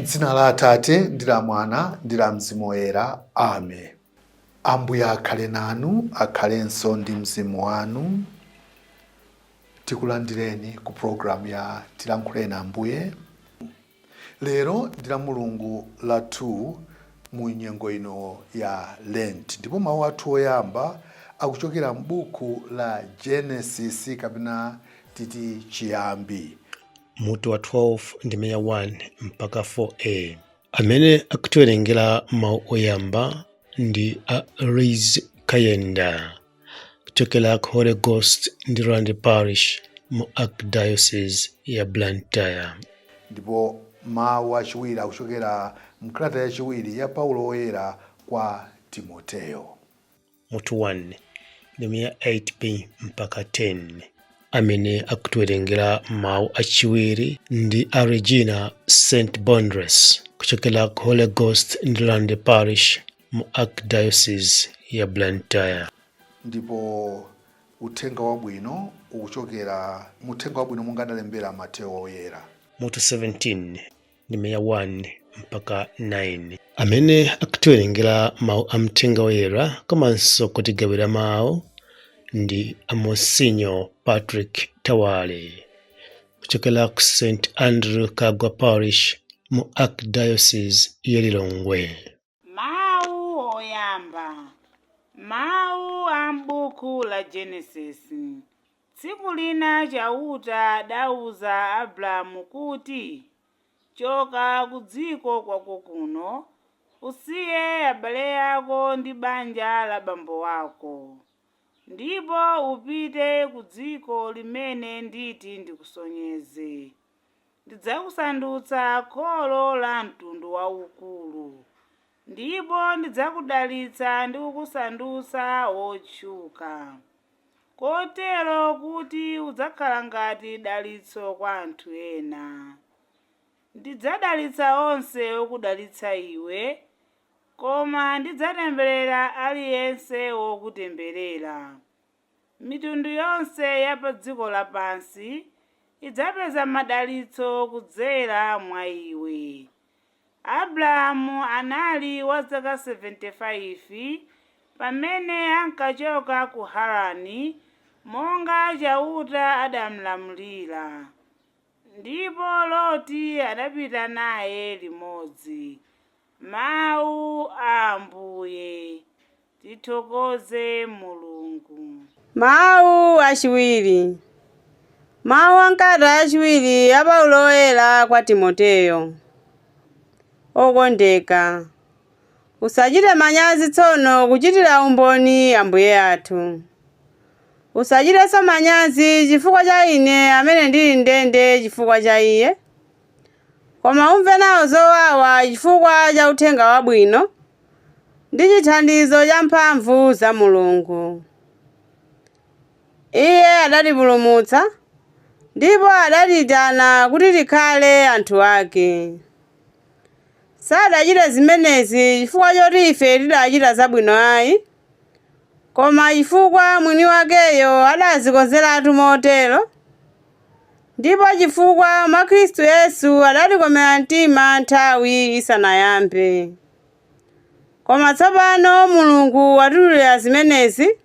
M'dzina la Atate, ndi la Mwana, ndi la Mzimu Woyera. Amen. Ambuye akhale nanu, akhalenso ndi mzimu wanu. Tikulandireni ku programu ya Tilankhuleni Ambuye. Lero ndi la Mulungu la 2 mu nyengo ino ya Lent, ndipo mawu athu oyamba akuchokera m'buku la Genesis kapena titi Chiyambi. Mutu wa 12 ndime ya 1 mpaka 4a. Amene akutiwerengera mawu oyamba ndi a Liz Kayenda kuchokera ku Holy Ghost Ndirande Parish mu Archdiocese ya Blantyre. Ndipo mawu achiwiri akuchokera mkalata yachiwiri ya Paulo Woyera kwa Timoteyo. Mutu 1 ndime ya 8b mpaka 10. Amene akutiwerengera mawu achiwiri ndi a Regina St Bondres kuchokera ku Holy Ghost Ndirande Parish mu Archdiocese ya Blantyre. Ndipo uthenga wabwino ukuchokera mu Uthenga Wabwino monga adalembera Mateyo Woyera. Mutu 17 ndime ya 1 mpaka 9. Amene akutiwerengera mawu a Mthenga Woyera komanso kutigawira mawu ndi a Monsinyo Patrick Tawale kuchokera ku St Andrew Kagwa Parish mu Archdiocese ya Lilongwe. Mawu oyamba. Mawu a m'buku la Genesis. Tsiku lina Chauta adauza Abramu kuti, Choka ku dziko kwako kuno, usiye abale ako ndi banja la bambo wako, ndipo upite ku dziko limene nditi ndikusonyeze. Ndidzakusandutsa kholo la mtundu waukulu, ndipo ndidzakudalitsa ndi kukusandutsa wotchuka, kotero kuti udzakhala ngati dalitso kwa anthu ena. Ndidzadalitsa onse okudalitsa iwe, koma ndidzatemberera aliyense wokutemberera. Mitundu yonse ya pa dziko lapansi idzapeza madalitso kudzera mwa iwe. Abrahamu anali wa zaka 75 pamene ankachoka ku Harani, monga Chauta adamlamulira. Ndipo Loti adapita naye limodzi. Mau a Ambuye. Tithokoze Mulungu. Mawu achiwiri. Mawu a m'kalata yachiwiri ya Paulo Woyera kwa Timoteyo. Okondeka, usachite manyazi tsono kuchitira umboni Ambuye athu. Usachitenso manyazi chifukwa cha ine amene ndili m'ndende chifukwa cha Iye. Koma umve nawo zowawa chifukwa cha Uthenga Wabwino ndi chithandizo cha mphamvu za Mulungu. Iye adatipulumutsa ndipo adatiyitana kuti tikhale anthu ake. Sadachite zimenezi chifukwa choti ife tidachita zabwino ayi, koma chifukwa mwini wakeyo adazikonzeratu motero, ndipo chifukwa mwa Khristu Yesu adatikomera mtima nthawi isanayambe. Koma tsopano Mulungu watiululira zimenezi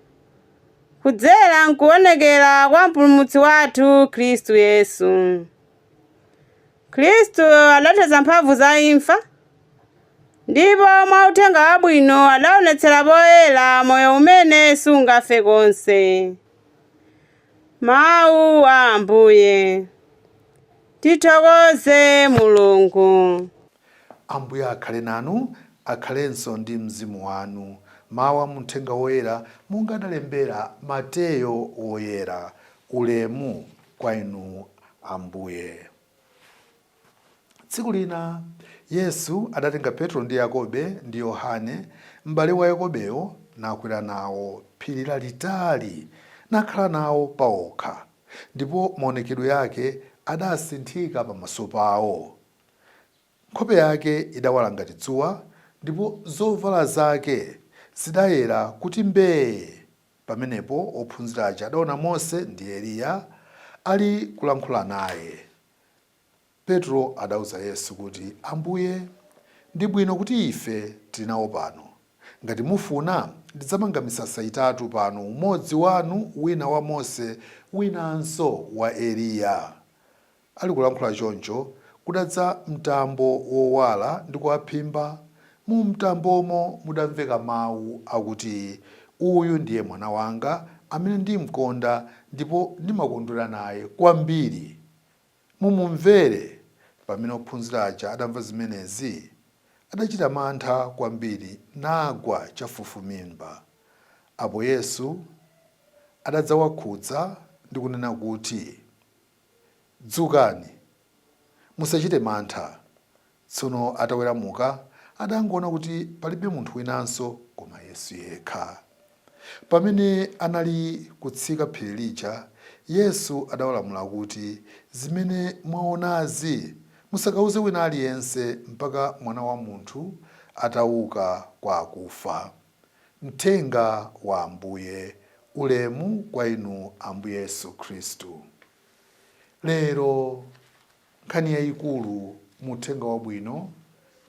kudzera m'kuwonekera kwa Mpulumutsi wathu Khristu Yesu. Khristu adathetsa mphamvu za imfa, ndipo mwa Uthenga Wabwino adaonetsera poyera moyo umene sungafe konse. Mawu a Ambuye. Tithokoze Mulungu. Ambuye akhale nanu, akhalenso ndi mzimu wanu. Mawu a mu Mthenga Woyera monga adalembera Mateyo Woyera. Ulemu kwa inu Ambuye. Tsiku lina Yesu adatenga Petro ndi Yakobe ndi Yohane, mbale wa Yakobeyo, nakwera nawo phiri lalitali, nakhala nawo paokha. Ndipo maonekedwe ake adasinthika pamaso pao. Nkhope yake idawala ngati dzuwa, ndipo zovala zake zidayera kuti mbee. Pamenepo ophunzira aja adaona Mose ndi Eliya ali kulankhula naye. Petro adauza Yesu kuti, Ambuye, ndi bwino kuti ife tili nawo pano. Ngati mufuna, ndidzamanga misasa itatu pano, umodzi wanu, wina wa Mose, winanso wa Eliya. Ali kulankhula choncho, kudadza mtambo wowala ndi kuwaphimba. Mu mtambomo mudamveka mawu akuti, Uyu ndiye Mwana wanga, amene ndimkonda, ndipo ndimakondwera naye kwambiri. Mumumvere. Pamene ophunzira aja adamva zimenezi, adachita mantha kwambiri nagwa chafufumimba. Apo Yesu adadzawakhudza ndi kunena kuti, Dzukani, musachite mantha. Tsono ataweramuka, adangoona kuti palibe munthu winanso koma Yesu yekha. Pamene anali kutsika phiri lija, Yesu adawalamula kuti, Zimene mwaonazi, musakauze wina aliyense mpaka Mwana wa Munthu atauka kwa akufa. Mthenga wa Ambuye. Ulemu kwa inu Ambuye Yesu Khristu. Lero nkhani yayikulu mu Uthenga Wabwino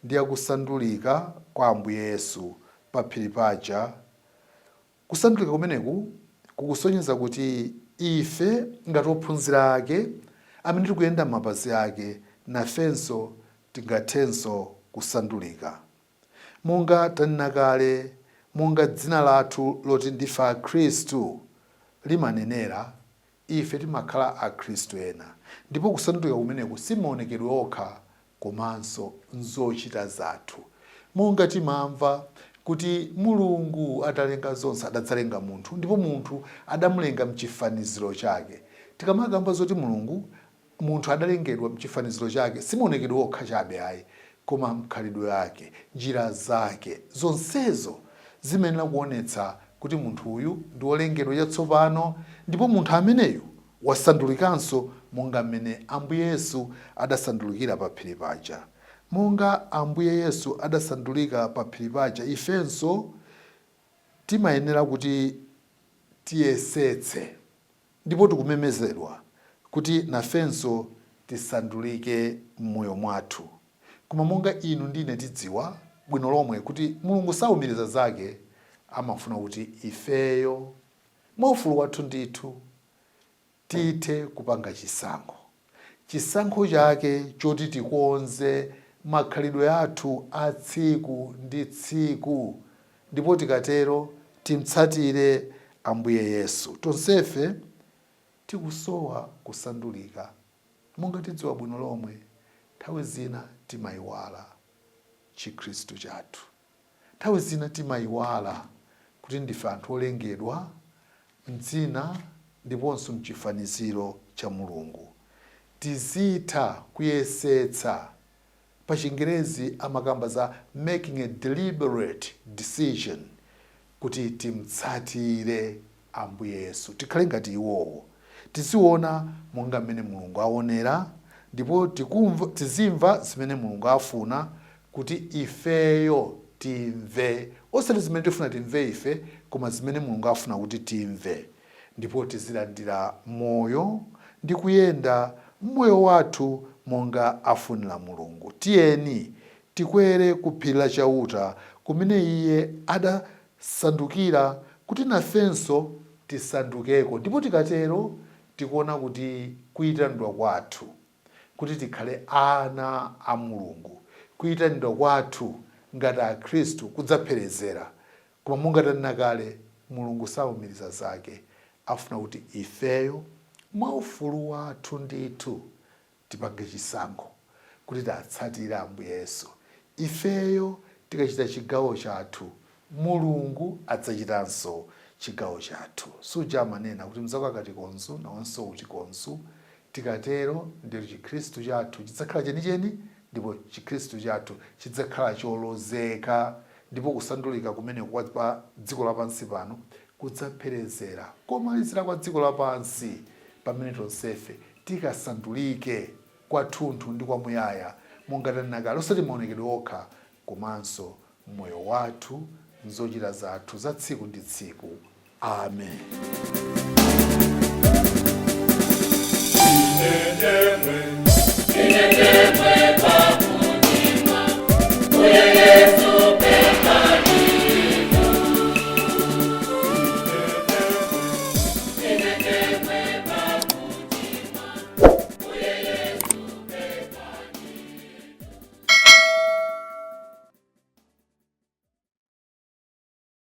ndi yakusandulika kwa Ambuye Yesu pa phiri paja. Kusandulika kumeneku kukusonyeza kuti ife ngati ophunzira ake amene tikuyenda m'mapazi ake, nafenso tingathenso kusandulika. Monga tanena kale, monga dzina lathu loti ndife Akhristu limanenera, ife timakhala Akhristu ena. Ndipo kusandulika kumeneku si maonekedwe okha komanso m'zochita zathu. Monga timamva kuti Mulungu atalenga zonse adadzalenga munthu ndipo munthu adamulenga m'chifaniziro chake. Tikamakamba zoti Mulungu Munthu adalengedwa m'chifaniziro chake, si maonekedwe okha chabe ayi, koma mkhalidwe ake, njira zake, zonsezo zimayenera kuonetsa kuti munthu uyu ndi wolengedwa chatsopano ndipo munthu ameneyu wasandulikanso monga mmene Ambuye Yesu adasandulikira pa phiri paja. Monga Ambuye Yesu adasandulika pa phiri paja ifenso timayenera kuti tiyesetse Ndipo tikumemezedwa kuti nafenso tisandulike m'moyo mwathu. Koma monga inu ndi ine tidziwa bwino lomwe kuti Mulungu saumiriza zake, amafuna kuti ifeyo mwa ufulu wathu ndithu tithe kupanga chisankho. Chisankho chake choti tikonze makhalidwe athu a tsiku ndi tsiku ndipo tikatero timtsatire Ambuye Yesu. Tonsefe tikusowa kusandulika. Monga tidziwa bwino lomwe, nthawi zina timaiwala Chikhristu chathu. Nthawi zina timaiwala kuti ndife anthu olengedwa m'dzina ndiponso m'chifaniziro cha Mulungu. Tizitha kuyesetsa, pa chingerezi amakamba za making a deliberate decision, kuti timtsatire Ambuye Yesu, tikhale ngati iwowo. Tiziona monga mmene Mulungu aonera ndipo tikumva, tizimva zimene Mulungu afuna kuti ifeyo timve, osati zimene tifuna timve ife, koma zimene Mulungu afuna kuti timve. Ndipo tizilandira moyo ndi kuyenda m'moyo wathu monga afunira Mulungu. Tiyeni tikwere ku phiri la Chauta kumene Iye adasandukira kuti nafenso tisandukeko, ndipo tikatero tikuona kuti kuitanidwa kwathu kuti tikhale ana a Mulungu, kuitanidwa kwathu ngati Akhristu kudzapherezera. Koma monga tanena kale, Mulungu saumiriza zake, afuna kuti ifeyo mwa ufulu wathu ndithu tipange chisankho kuti tiatsatire Ambuye Yesu. Ifeyo tikachita chigawo chathu, Mulungu adzachitanso chigawo chathu. Suja amanena kuti mnzako akati konzu, nawenso uti konzu. Tikatero ndiye kuti Chikhristu chathu chidzakhala chenicheni ndipo Chikhristu chathu chidzakhala cholozeka ndipo kusandulika kumeneku kwa pa dziko lapansi pano kudzapherezera komalizira kwa dziko lapansi pamene tonsefe tikasandulike kwathunthu ndi kwamuyaya, monga tanena kale, osati maonekedwe okha, komanso m'moyo wathu, m'zochita zathu za tsiku ndi tsiku. Amen.